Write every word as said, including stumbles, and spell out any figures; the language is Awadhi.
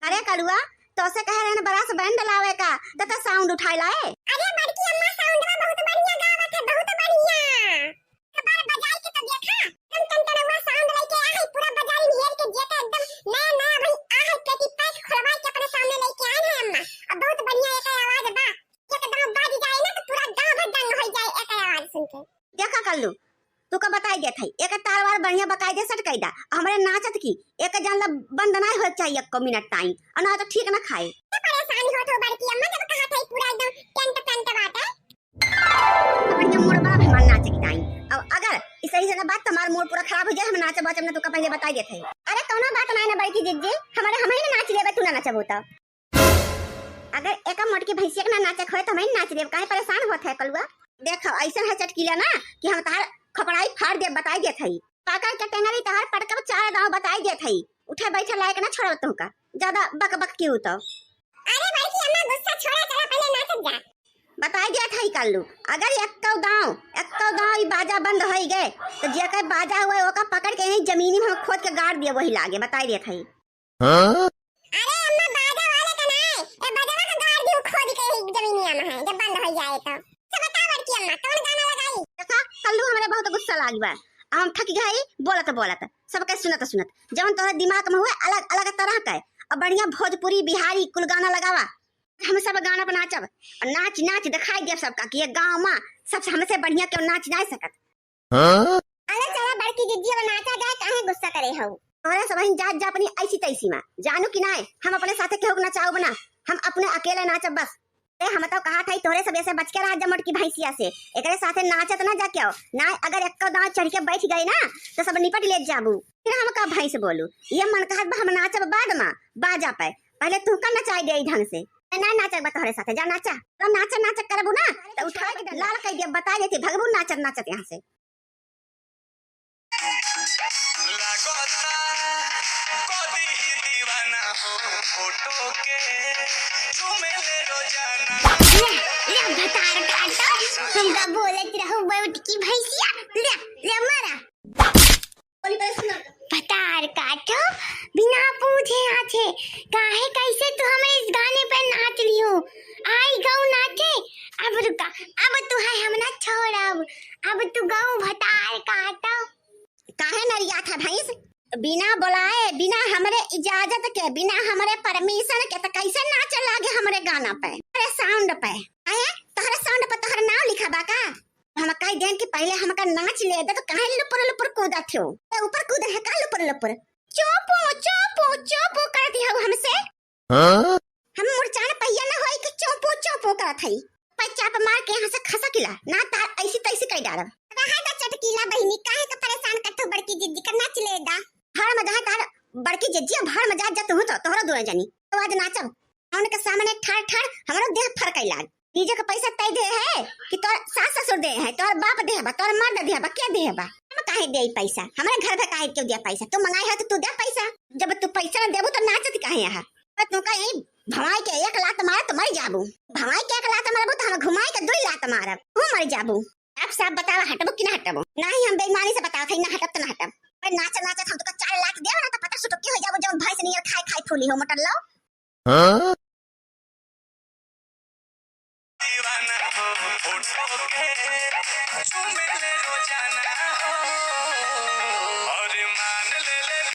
अरे कलुआ, तोसे कहे रहे ना brass band लावे का, त त sound उठाए लाए। अरे बड़की अम्मा, soundवा बहुत बढ़िया गावत है, बहुत बढ़िया। एक बार बजाई के तो देखा, एकदम टनटनवा sound लेके आ है, पूरा बाजारी में हेर के जेता एकदम नया नया भाई आ है, पेटी पैक खोलवाई के अपने सामने लेके आए हैं अम्मा। अब बहुत बढ़िया एकर आवाज बा, एकदम बाज जाए ना तो पूरा गाँव भर दंग हो जाए एकर आवाज सुन के। देखा कल्लू, तू का बताई देत हई, एक तार वार बढ़िया बकायदे set कई दा, हमरे नाचत की एक जान ला बंद ना होए चाहिए एको मिनट टाइम, और ना तो ठीक ना खाए। तो परेशान होत हो बड़की अम्मा, जब कहा था पूरा एकदम टेंट पेंट बाटे। अपन के मूड बना हमार नाचे की टाइम। अब अगर इस सही से ना बात तो हमार मूड पूरा खराब हो जाए, हम नाचे बाचब ना, तू का पहले बताई देत हई। अरे कौनो बात ना है ना बड़की जिज्जी, हमारे हम ही ना नाच लेबे, तू ना नचबू तो। अगर एका मोटकी भैंसिया के ना नाचे खोए तो हम ही नाच लेब, काहे परेशान होत है कलुआ? देखो ऐसा है चटकीला ना कि हम तार खपड़ाई फाड़ देब, बताई देत हई। पकड़ के टेंगरी तहार पटकब चार दाव, बताई देत हई। उठे बैठे लायक ना छोड़ब तुमका, ज्यादा बक बक की तो। अरे बड़की अम्मा गुस्सा छोड़ा, चला पहले नाचत जा। बताई देत हई कल्लू, अगर एक्को दाव, एक्को दाव ई बाजा बंद होई गए तो जेकर बाजा हुआ ओका पकड़ के यहीं जमीनी में हम खोद के गाड़ दिए, वही लागे, बताई देत हई। हाँ? अरे अम्मा, बाजा वाले का ना है, ए बजवा का गाड़ दी खोद के ही जमीनिया में है, जब बंद हो जाए तो। तो बता बड़की अम्मा, कौन गाना लगाई? देखा, कल्लू हमरे बहुत गुस्सा लागी बा। अब हम थक गई बोलत बोलत, सबके सुनत सुनत। जवन तोहरे दिमाग में हुए अलग अलग तरह के, अब बढ़िया भोजपुरी, बिहारी कुल गाना लगावा। हम सब गाना पर नाचब, और नाच नाच दिखाई देब सबका कि ये गाँव में सबसे हमसे बढ़िया क्यों नाच ना सकत। हाँ? अरे चला बड़की जिज्जी, अब नाचा जाए, काहे गुस्सा करे हऊ? तोहरे सब ही जात जा अपनी ऐसी तैसी में, जानू कि नाय, हम अपने साथे केहू के नचाउब ना, हम अपने अकेले नाचब बस। ए, हम तो कहा था तोहरे सब ऐसे बच के रह जा मोटकी भैंसिया से, एकरे साथे नाचत ना जा क्यों, नाय अगर एक्को दांव चढ़ के बैठ गई ना तो सब निपट ले जाबू, फिर हम का भैंस बोलू। ये मन कहत बा हम नाचब बाद में बाजा पे, पहले तू का नचाई दे ढंग से। ना नाचब बा तोहरे साथे, जा नाचा। तो नाचा नाचा करबू ना तो उठा के लाल कह दिया, बता देती भगबू नाचत नाचत यहाँ से। लागता कदी ही दीवाना हो फोटो के झूमेले रोजाना। ले, ले भतार काटो, हमका बोलत रहू बैठ की भैंसिया, ले, ले मारा। भतार काटो, बिना पूछे आछे, काहे कैसे तू हमें इस गाने पे नाच लियो? आई गऊ नाचे, अब रुका, अब तू है हम ना छोड़ब, अब तू गऊ भतार काटो। काहे नरिया था भैंस? बिना बोलाए, बिना हमरे इजाजत के, बिना हमरे परमिशन के त कैसे नाच लागे हमरे गाना पे, हमरे साउंड पे? आए, तोहरे साउंड पे तोहर नाम लिखा बा का? हम कह देन कि पहले हमका नाच ले दे, तो काहे लुपुर लुपुर कूदत हो? तो ऊपर कूद है का लुपुर लुपुर? चोपो, चोपो, चोपो कर दी हो हमसे। हाँ? हम मुरचान पहिया न होई कि चोपो, चोपो करत हई। पैचाप मार के यहाँ से खसकिला, ना तार ऐसी तैसी कई डारब। रहा दा चटकीला बहिनी, काहे के परेशान करत हो बड़की जिज्जी का नाच ले दा। भाड़ में जहाँ तार बड़की जिज्जी, भाड़ में जा, जा तू तो, तोहरो दोनों जनी। तो आज नाचब। उनके सामने ठाड़ ठाड़ हमरो देह फरकई लाग। डीजे के पैसा तय दे है कि तोर सास ससुर दे है, तोर बाप दे बा, तोर मर्द दे बा, के दे बा? हम काहे देई पैसा? हमरे घर पे काहे क्यों दिया पैसा? तू मंगाई है तो तू दे पैसा। जब तू पैसा न देबू तो नाचत काहे यहाँ? पर तू का यही भवाई के एक लात मारे तो मर जाबू। भवाई के एक लात मारबू तो हम घुमाई के दुई लात मारब, तू मर जाबू। आप साफ बतावा, हटबू कि ना हटबू? नाही, हम बेईमानी से बतावत हई, ना हटब तो ना हटब। पर नाचत नाचत हम तुका चार लात देब ना तो पता सुटुकी हो जाबू, जब भैंस नियर खाए खाए फूली हो मोटर लो। हाँ?